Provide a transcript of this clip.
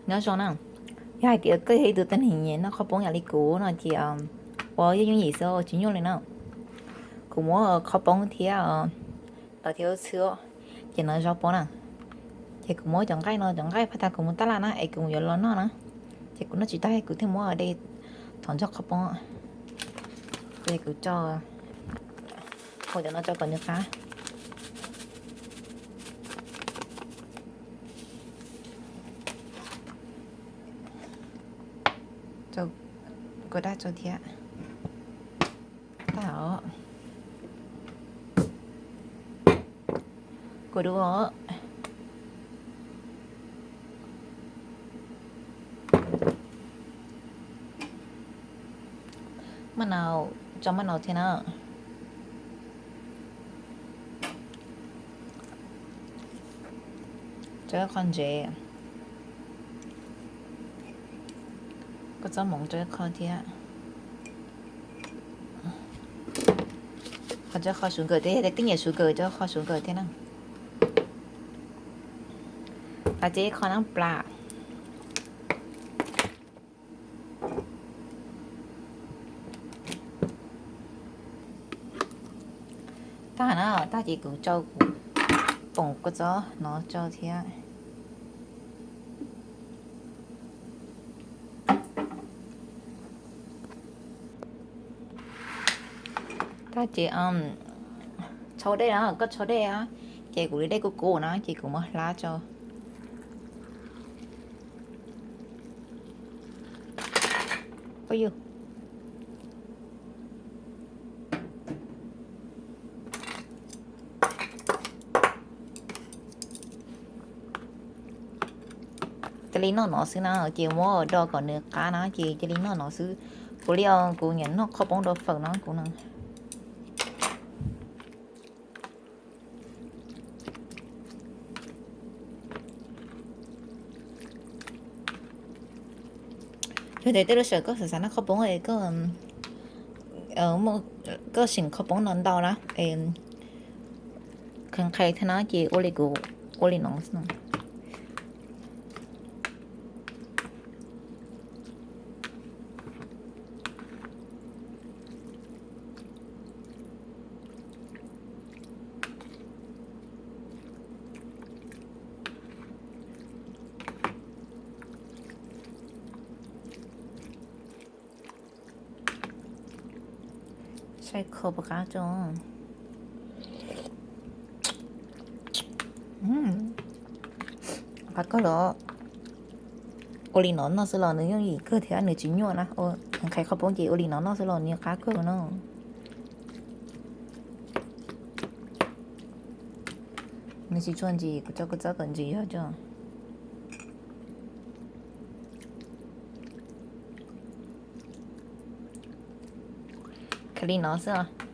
Nyob zoo na, yog hais tias koj yog ib tug tib neeg nyiam noj qhov poob yam li kuv no ces ua yooj yooj yim xwb, tsis nyuaj li na. Kuv muab qhov poob thiab los thiab ua txhwb, ces no zaub poob na. Ces kuv muab cov nqaij no, cov nqaij pab tag kuv mus tab laj na es kuv mus yuav los noj na. Ces kuv noj tsis tag kuv thiaj muab de thov ntog qhov poob, ces kuv tso, hu cov no tso kom nws qab. Kuv daj rau thiab. Tag os. Kuv dua os. Maj nau, tso maj nau thiab na. Tso qho ntsev, kua txob hmoov tso qho thiab. Ho tso qho sugar thiab, yog tias koj nyiam sugar tso qho sugar thiab na. Tag ces qho nab plas. Tag na, tag ces kuv tso kuv poom kua txob no tso thiab. Tag ces tshau dej na, koj tshau dej na, ces kuv li dej kuj kub na ces kuv muab hlab tso. Cia li noj no xwb na, ces muab do kom nws qab na ces cia li noj no xwb. Kuv li os, kuv nyiam noj qhov poob dua fawm no kuv no. Yog tias tej lub sij hawm koj xav xav noj qhov poob es koj seem qhov poob no ntau na, qhov nqhis thiab na ces ua li kuv ua li no xwb. Saib kho puas qab tso. Qab kawg los. Ua li no noj xwb los nws yooj yim kawg thiab nws tsis nyuaj na. Nqhis qhov poob ces ua li no noj xwb los nws qab kawg no. Nws tsis tshua ntsim, kuv tso kua txob kom ntsim yog tso. Khaws li no xwb os.